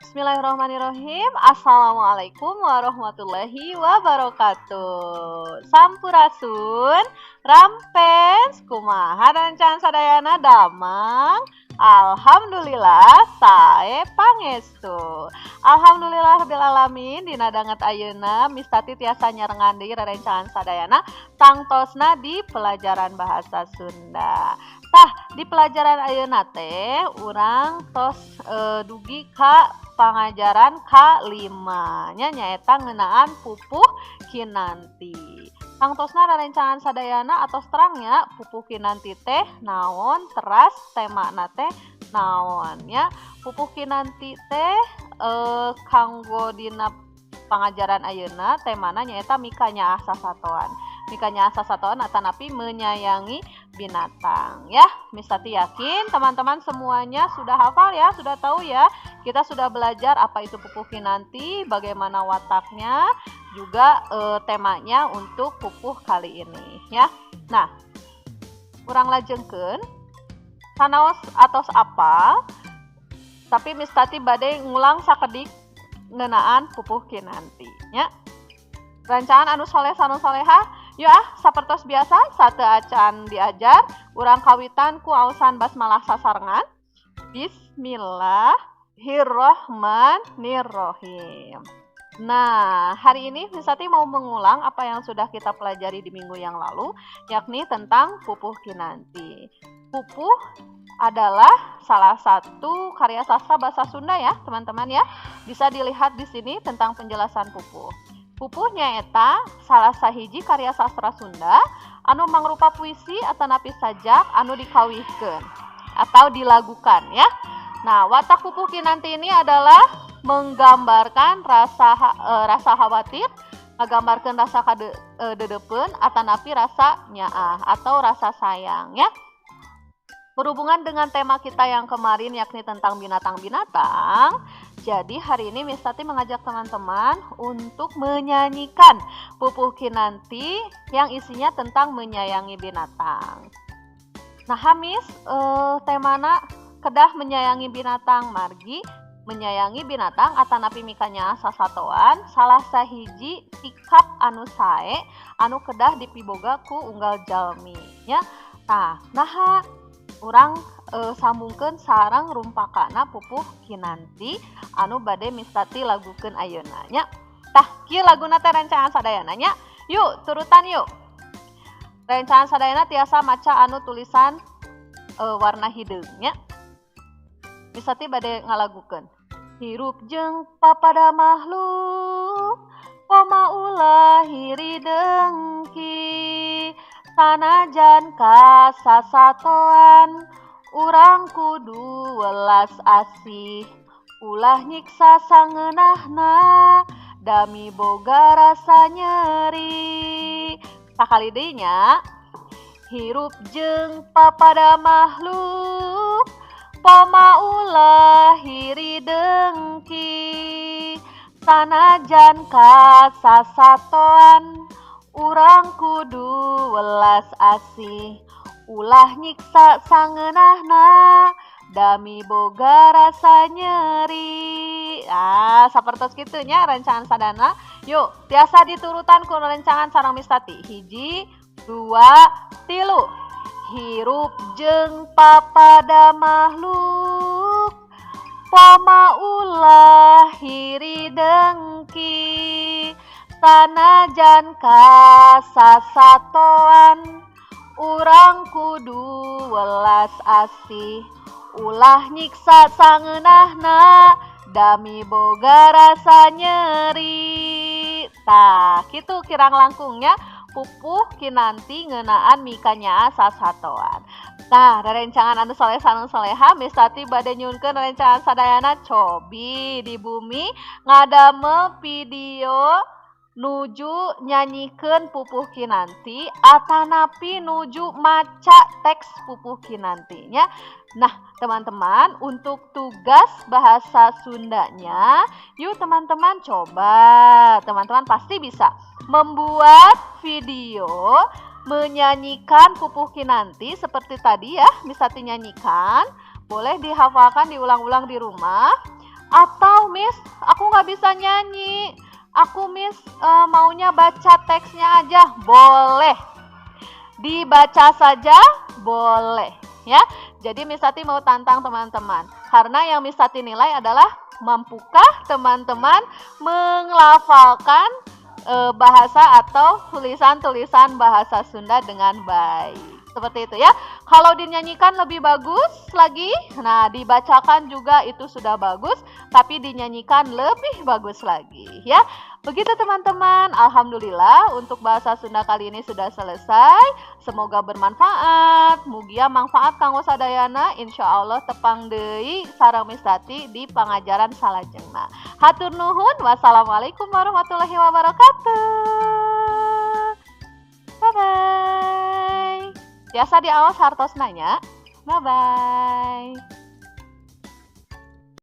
Bismillahirrahmanirrahim. Assalamualaikum warahmatullahi wabarakatuh. Sampurasun, Rampes, kumaha rerencangan sadayana, damang? Alhamdulillah sae pangestu. Alhamdulillah rabbil alamin, dina danget ayeuna Miss Tati tiasa nyarengan deui rerencangan sadayana, tangtosna di pelajaran bahasa Sunda. Tah, di pelajaran ayeuna teh urang tos dugi ka pangajaran K5 nya, nyaeta ngeunaan pupuh kinanti. Tangtosna rerencangan sadayana atos terang nya, pupuh kinanti teh naon, teras temana teh naon nya. Pupuh kinanti teh kanggo dina pangajaran ayeuna temana nyaeta mikanyaah sasatoan. Mikanyaah sasatoan atanapi menyayangi binatang ya. Miss Tati yakin teman-teman semuanya sudah hafal ya, sudah tahu ya. Kita sudah belajar apa itu pupuh kinanti, bagaimana wataknya, juga temanya untuk pupuh kali ini ya. Nah, urang lajengkeun sanaos atos apa, tapi Miss Tati bade ngulang sakedik ngeunaan pupuh kinanti nya. Rencangan anu soleh sareng soleha, yuk ah, sapertos biasa sateuacan diajar, urang kawitan ku aosan basmalah sasarengan. Bismillahirrohmanirrohim. Nah, hari ini Miss Tati mau mengulang apa yang sudah kita pelajari di minggu yang lalu, yakni tentang pupuh kinanti. Pupuh adalah salah satu karya sastra bahasa Sunda ya, teman-teman ya. Bisa dilihat di sini tentang penjelasan pupuh. Pupuh nyaeta salah sahiji karya sastra Sunda anu mangrupa puisi atanapi sajak anu dikawihkeun atau dilagukan ya. Nah, watak pupuh kinanti ini adalah menggambarkan rasa khawatir, ngagambarkeun rasa kadeudepeun atanapi rasa nyaah atau rasa sayang ya. Berhubungan dengan tema kita yang kemarin, yakni tentang binatang-binatang, jadi hari ini Miss Tati mengajak teman-teman untuk menyanyikan pupuh kinanti yang isinya tentang menyayangi binatang. Nah, Miss, temana kedah menyayangi binatang? Margi menyayangi binatang atanapi mikanyaah sasatoan salah sahiji sikap anu sae anu kedah dipiboga ku unggal jalmi nya. Nah, naha urang sambungkeun sareng rumpakana pupuh kinanti anu bade Miss Tati lagukeun ayeuna nya. Tah, kieu laguna teh, rencangan sadayana nya. Yuk, turutan yuk. Rencangan sadayana tiasa maca anu tulisan warna hideung nya. Miss Tati bade ngalagukeun. Hirup jeung papada makhluk, koma ulah hiri dengki, sanajan kasasatoan urang kudu welas asih, ulah nyiksa sangeunahna dami boga rasa nyeri. Sakali deui nya. Hirup jeung papada makhluk, koma ulah hiri dengki, sanajan kasasatoan urang kudu welas asih, ulah nyiksa sangeunahna dami boga rasa nyeri. Ah, sapertos kitu nya, rencangan sadayana. Yuk, tiasa diturutan ku rencangan sareng Miss Tati. Hiji, dua, tilu. Hirup jeung papada makhluk, koma ulah hiri dengki, sanajan kasasatoan urang kudu welas asih, ulah nyiksa sangeunahna dami boga rasa nyeri. Tah, kitu kirang langkungnya pupuh kinanti ngeunaan mikanyaah sasatoan. Nah, rerencangan anu soleh sareng soleha, Miss Tati bade nyuhunkeun rerencangan sadayana cobi di bumi ngadamel video nuju nyanyikeun pupuh kinanti atanapi nuju maca teks pupuh kinantinya. Nah, teman-teman, untuk tugas bahasa Sundanya, yuk teman-teman coba. Teman-teman pasti bisa membuat video menyanyikan pupuh kinanti seperti tadi ya, Miss Tati nyanyikan. Boleh dihafalkan, diulang-ulang di rumah. Atau, "Miss, aku nggak bisa nyanyi. Aku, Miss, maunya baca teksnya aja." Boleh. Dibaca saja boleh ya. Jadi Miss Tati mau tantang teman-teman. Karena yang Miss Tati nilai adalah mampukah teman-teman mengelafalkan bahasa atau tulisan-tulisan bahasa Sunda dengan baik. Seperti itu ya. Kalau dinyanyikan lebih bagus lagi. Nah, dibacakan juga itu sudah bagus, tapi dinyanyikan lebih bagus lagi ya. Begitu teman-teman. Alhamdulillah untuk bahasa Sunda kali ini sudah selesai. Semoga bermanfaat. Mugia manfaat kanggo sadayana. Insya Allah tepang deui sareng Miss Tati di pangajaran salajengna. Hatur nuhun. Wassalamualaikum warahmatullahi wabarakatuh. Bye bye. Biasa diawas hartosna nya. Bye bye.